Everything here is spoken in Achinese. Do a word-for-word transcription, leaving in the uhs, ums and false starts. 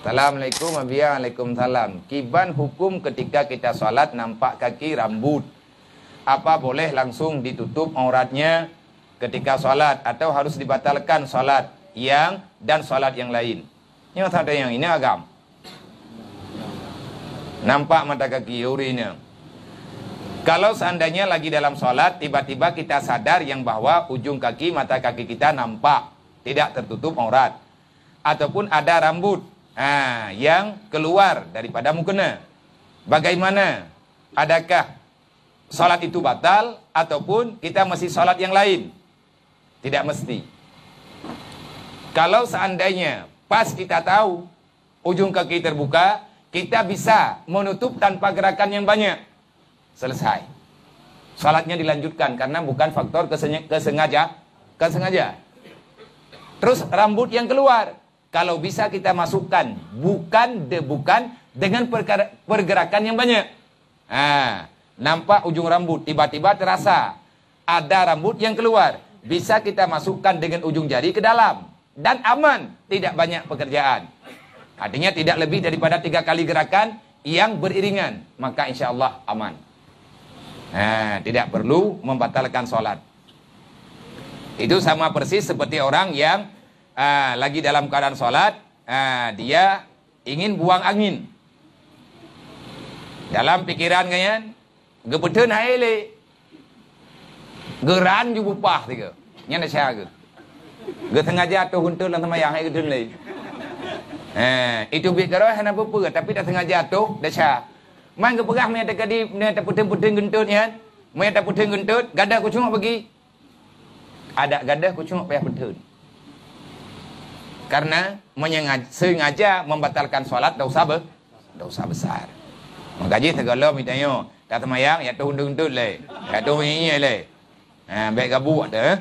Assalamualaikum, Abi. Waalaikumsalam. Kiban hukum ketika kita salat nampak kaki rambut? Apa boleh langsung ditutup auratnya ketika salat atau harus dibatalkan salat yang dan salat yang lain? Nyoe saja nyang ini agam. Nampak mata kaki ureueng inong. Kalau seandainya lagi dalam salat, tiba-tiba kita sadar yang bahwa ujung kaki, mata kaki kita nampak, tidak tertutup aurat, ataupun ada rambut, ha, yang keluar daripada mukena. Bagaimana? Adakah salat itu batal ataupun kita masih salat yang lain? Tidak mesti. Kalau seandainya pas kita tahu ujung kaki terbuka, kita bisa menutup tanpa gerakan yang banyak. Selesai. Salatnya dilanjutkan karena bukan faktor kesenya-, kesengaja-, kesengaja. Terus rambut yang keluar, kalau bisa kita masukkan, bukan de-, bukan dengan perkara-, pergerakan yang banyak. Ha, nampak ujung rambut, tiba-tiba terasa ada rambut yang keluar. Bisa kita masukkan dengan ujung jari ke dalam. Dan aman, tidak banyak pekerjaan. Artinya tidak lebih daripada tiga kali gerakan yang beriringan. Maka insya Allah aman. Ha, tidak perlu membatalkan salat. Itu sama persis seperti orang yang, ah, lagi dalam keadaan salat, ah, dia ingin buang angin. Dalam pikiran geuh nyan, geupeutheun hai lé. Geuran ju bupah tiga. Nyan desya geuh. Geusengaja atôh geuntot lam seumayang, hai geutheun lé. Eh, itu biet keudroe hana peue-peue, tapi dak sengaja atôh desya. Man geupeugah meunyo teuka di, meunyo tapeutheun-peutheun geuntot nyan, meunyo tapeutheun geuntot, gadoh kucunguek bagi. Adak gadoh kucunguek payah peutheun. Karena meunyo nga-, sengaja membatalkan salat dosa be-, dosa besar. Maka jih sigohlom geutanyoe, taseumayang, ya toh geuntot-geuntot lé. Ya toh nyinyie lé. Ha, bèk gabuk teuh.